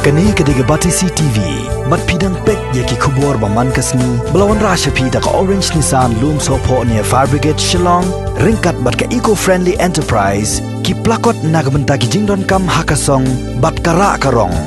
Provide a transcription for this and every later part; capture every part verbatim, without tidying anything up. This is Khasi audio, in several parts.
Kane ka dei ka Batesi T V, bad phi dang peit ïa ki khubor ba man ka sngi, ba la wanrah sha phi da ka Orange Nissan Lumsohphoh near Fire Brigade Shillong, ryngkat bad ka Eco Friendly Enterprise, ki plakot na ka bynta ki jingdonkam ha ka song, bad ka rah ka rong.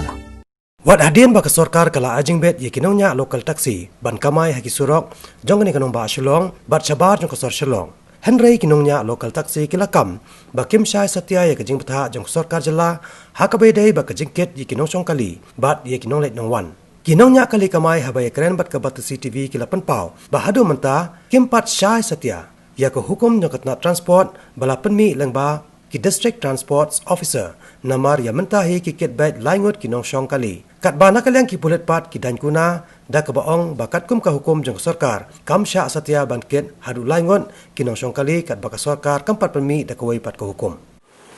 Wat hadien ba ka sorkar ka la ai jingbit ïa ki nongñiah local taxi ban kamai ha ki surok jong kane ka nongbah Shillong bad shabar jong ka sor Shillong. Hynrei ki nongñiah local taxi ki la kam ba kim shai satia ïa ka jingbthah jong ka sorkar jylla, ha kaba ïadei bad ka jingkit ïa ki nongshong kali bad ïa ki nongleit nongwan. Ki nongñiah kali kamai haba ïakren bad ka Batesi T V ki la pynpaw ba haduh mynta kim pat shai satia ïa ka hukum jong ka tnat transport ba la pynmih lyngba ki District Transport Officer, namar ïa mynta hi ki kit beit lai ngut ki nongshong kali. Katba na ka liang ki pulit pat ki dang kuna da kaba ong ba katkum ka hukum jong ka sorkar, kam shah satia ban kit haduh lai ngut ki nongshong kali katba ka sorkar kam pat pynmih da kawei pat ka hukum.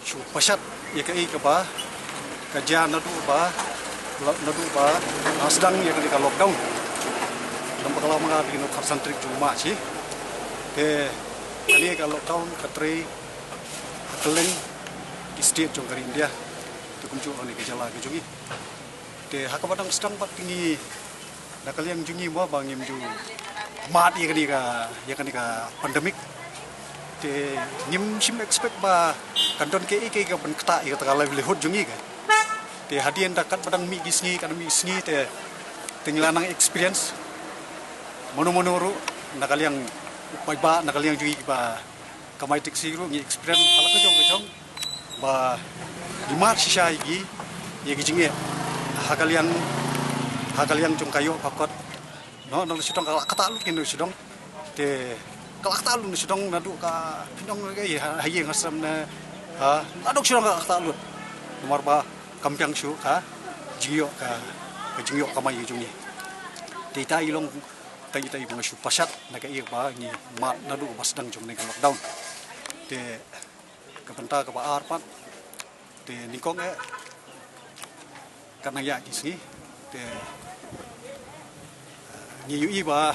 Shu pashat ïa kaei kaba ka jia naduh ba, naduh ba la sdang ïa kane ka lockdown. Namar ba ka la manga bino kharsan trik jong March hi. Te kane ka lockdown ka trei ha kylleng ki state jong ka ri India. Te kumjuh ha kane ka jylla ka jong ngi. Te ha kaba dang sdang pat te ngi na ka liang jong ngi mo ba ngim ju mad ïa kane ka, ïa kane ka pandemic. Te ngim shym expect ba kan don kaei kaei ka ban ktah ïa kata ka livelihood jong ngi ka. Te hadien da katba dang mih ki sngi, katba mih ki sngi te, te ngi la nang experience mano mano ruh na ka liang u paidbah na ka liang jong ngi ba kamai taxi ruh ngi experience ha la ka jong ka jong ba ngi mad shisha ïa ki, ïa ki jingeh ha ka liang, ha ka liang jong ka ïoh ka kot. No, no shu dang ka la ktah lut ngi no shu dang. Te ka la ktah lut no shu dang naduh ka pynong ka ïa ha ïing ha sem ne ha naduh shu dang ka la ktah lut. Namar ba kam biang shuh ka jingïoh ka, ka jingïoh kamai jong ngi. Te ita i long, te ita i ba nga shu pashat na kaei ba ngi mad naduh ba sdang jong kane ka lockdown. Te ka bynta kaba ar pat te nyngkong eh ka nang ïa ki sngi te, eh, ngi ïohi ba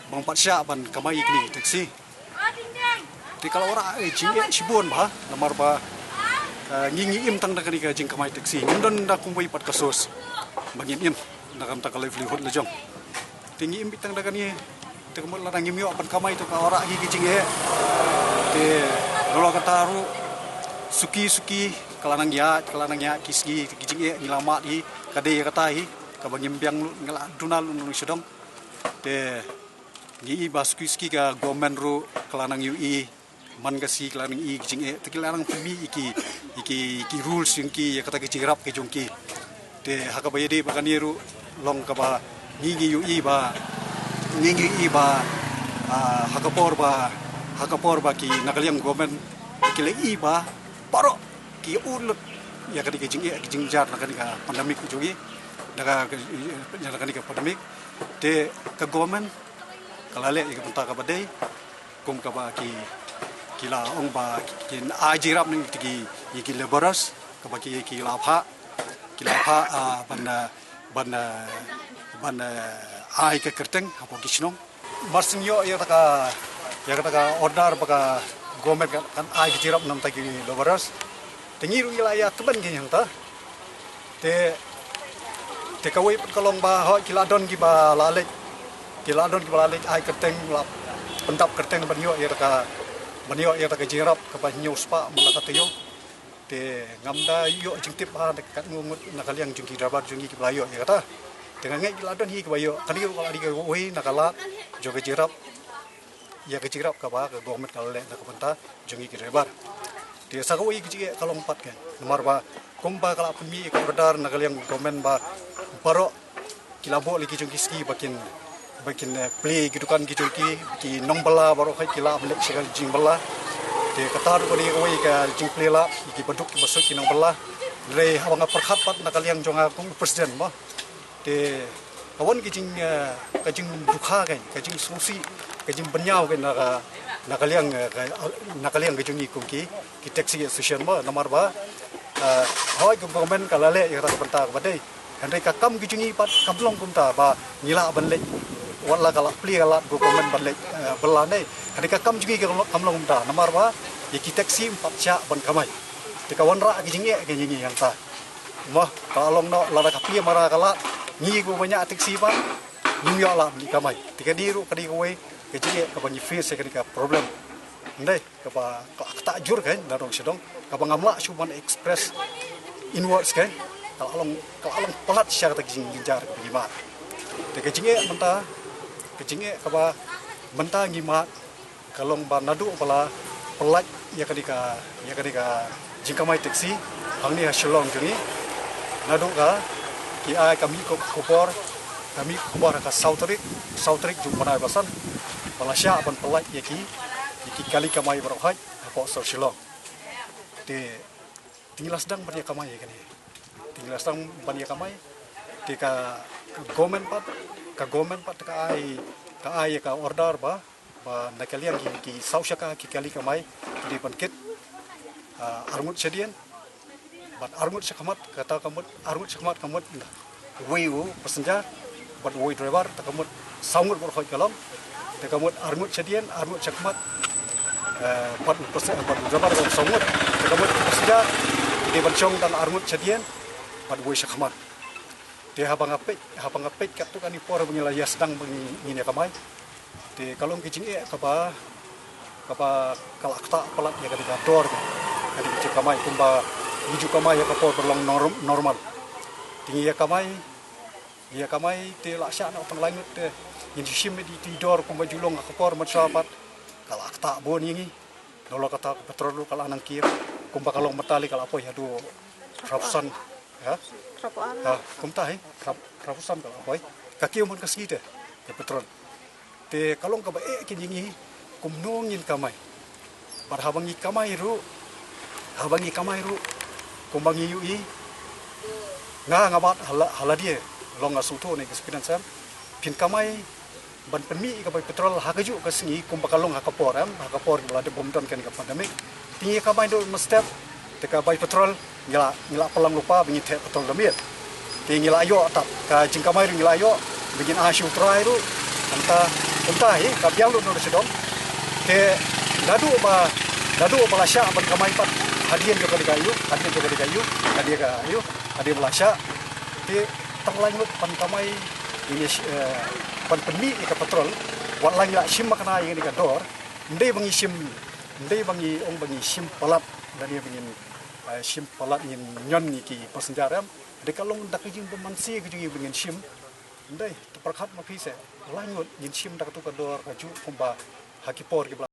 bym pat shah ban kamai ïa kine ki taxi. Te ka la wanrah eh jingeh shibun bha namar ba, eh, ngi ngi im tang da kane ka jingkamai taxi, ngim don da kumwei pat ka source ba ngin im na ka bynta ka livelihood la jong. Te ngi im beit tang da kane, te ka mut lada ngim ïoh ban kamai te ka wanrah hi ki jingeh. Te nalor kata ruh suki suki ka la nang ïaid, ka la nang ïaid ki sngi ki jingeh ngi la mad hi, ka dei kata hi kaba ngim biang lut, ngi la duna lut nong shu dang. Te ngi i ba suki suki ka government ruh ka la nang ïohi man ka sngi ka la nang i ki jingeh, te ki la nang pynmih ïa ki, ïa ki, ïa ki rules jong ki, ïa kata ka jingïarap ka jong ki. Te ha kaba ïadei bad kane ruh long kaba ngi ngi ïohi ba, ngi ngi ïohi ba, ah, ha ka por ba, ha ka por ba ki na ka liang government ki la i ba baroh ki ïa u lut ïa kane ka jingeh, ka jingjia na kane ka pandemic ka jong ngi, na ka, na kane ka pandemic. Te ka government ka la leh ïa ka bynta kaba dei, kum kaba ki, ki la ong ba ki, kin ai jingïarap na ki, ki, ki labourers, kaba ki, ki la phah, ki la phah, ah, ban, ah, ban, ah, ban, ah, ai ka kyrteng hapoh ki shnong. Mar shu ïoh ïa kata ka, ïa kata ka order ba ka government kan, kan ai ka jingïarap na bynta ki labourers. Te ngi ruh ngi la ïa kmen ki hangta. Te, te kawei pat ka long ba hooid ki la don kiba la leit, ki la don kiba la leit ai kyrteng, la pyndap kyrteng ban ïoh ïa ka, ban ïoh ïa ka jingïarap kaba hynñiew spah mala ka taïew. Te ngam da ïoh jingtip ba katno ngut na ka liang jong ki driver jong ngi kiba la ïoh ïa kata. Te nga ngeit ki la don hi kiba ïoh, kane ruh ka la dei kawei na ka lad jong ka jingïarap, ïa ka jingïarap kaba ka government ka la leh na ka bynta jong ngi ki driver. Te sa kawei ka jingeh ka long pat ka, namar ba kumba ka la pynmih ïa ka order na ka liang government ba baroh ki la buh la ki jong ki sngi ba kin, ba kin, eh, plie ki dukan ki jong ki, ki nongbylla baroh khoit ki lah ban leit sha ka jingbylla. Te kata ruh ka dei kawei ka jingplie lad ïa ki baduk ki basoh ki nongbylla. Hynrei haba nga pyrkhat pat na ka liang jong nga kum u president mo. Te ka wan ka jing, eh, ka jingdukha ka, ka jingsngewsih, ka jingbynñiaw ka na ka, na ka liang, eh, ka, na ka liang ka jong ngi kum ki, ki taxi association mo, namar ba, eh, hooid ka government ka la leh ïa kata ka bynta kaba dei. Hynrei ka kam ka jong ngi pat kam long kumta ba ngi lah ban leit, wat la ka la plie ka lad ka government ban leit, eh, bylla ne. Hynrei ka kam jong ngi kam long kumta namar ba ïa ki taxi ym pat shah ban kamai. Te ka wanrah ka jingeh ka jong ngi hangta. Mo, ka la long noh, lada ka plie mara ka lad, ngi kiba ñiah taxi pat ngim ïoh lad ban kamai. Te kane ruh ka dei kawei ka jingeh kaba ngi face ïa kane ka problem. Ym dei, kaba ka la ktah jur kein na dong sha dong, kaba ngam lah shuh ban express in words kein. Ka la long, ka la long palat sha kata ka jingjynjar kaba ngi mad. Te ka jingeh mynta, ka jingeh kaba mynta ngi mad ka long ba naduh ba la pyllait ïa kane ka, ïa kane ka jingkamai taxi hangne ha Shillong jong ngi, naduh ka ki ai ka mih khubor, ka mih khubor ha ka saw tarik, saw tarik jong u bnai ba san, ba la shah ban pyllait ïa ki, ïa ki kali kamai baroh hait hapoh sor Shillong. Te, te ngi la sdang ban ïa kamai ïa kane. Te ngi la sdang ban ïa kamai. Te ka, ka government pat, ka government pat ka ai, ka ai ïa ka order ba, ba na ka liang ki, ki saw shaka ki kali kamai ki dei ban kit, ah, arngut shadien bad arngut shakhmat, kata ka mut arngut shakhmat ka mut uwei u passenger bad uwei u driver, te ka mut saw ngut baroh hait ka long. Te ka mut arngut shadien, arngut shakhmat, eh, bad u pas-, bad u driver ka long saw ngut. Te ka mut u passenger ki dei ban shong tang arngut shadien bad uwei shakhmat. Te haba nga peit, haba nga peit katto katne por ba ngi la ïa sdang ba ngi, ngin ïa kamai. Te ka long ka jingeh kaba, kaba ka la ktah palat ïa kane ka dor ka, kane ka jingkamai, kumba ngi ju kamai ha ka por ba long nor-, normal. Te ngi ïa kamai, ngi ïa kamai te la shah noh tang lai ngut te ngin ju shim ïa iti i dor kumba ju long ha ka por mynshuwa pat. Ka la ktah bun ïa ngi. Nalor kata ka petrol ruh ka la nang kiew. Kumba ka long mynta lei ka la poi haduh phra phew san. Ha? Phra phew ar. Ha, kumta hi, phra, phra phew san ka la poi. Ka kiew man ka sngi te, ka petrol. Te ka long kaba eh kein ïa ngi, kumno ngin kamai. Bad haba ngi kamai ruh, haba ngi kamai ruh, kumba ngi ïohi, nga nga bat ha la, ha lade, long nga sngewthuh ne ka experience em. Phin kamai ban pynmih ïa ka bai petrol ha kajuh ka sngi kumba ka long ha ka por em, ha ka por ba la dep bym don kane ka pandemic. Te ngi kamai dor mynstep, te ka bai petrol ngi la, ngi la pynlong lypa ba ngin theh petrol da miet. Te ngi la ïoh tad ka jingkamai ruh ngi la ïoh ba ngin ai sha U Trai ruh. Kumta, kumta hi ka biang lut noh sha dong. Te naduh ba, naduh ba la shah ban kamai pat hadien jong kane ka aïu, hadien jong kane ka aïu, hadien ka aïu, hadien ba la shah. Te tang lai ngut ban kamai ïa, eh, ban pynmih ïa ka petrol, wat la ngi la shim makna ïa kane ka dor, ym dei ba ngi shim, ym dei ba ngi ong ba ngi shim palat, lane ba ngin, eh, shim palat ngin ñion ïa ki passenger em, dei ka long da ka jingbymmanse ka jong ngi ba ngin shim, ym dei, to pyrkhat ma phi seh, lai ngut ngin shim da kato ka dor kajuh kumba ha ki por kiba la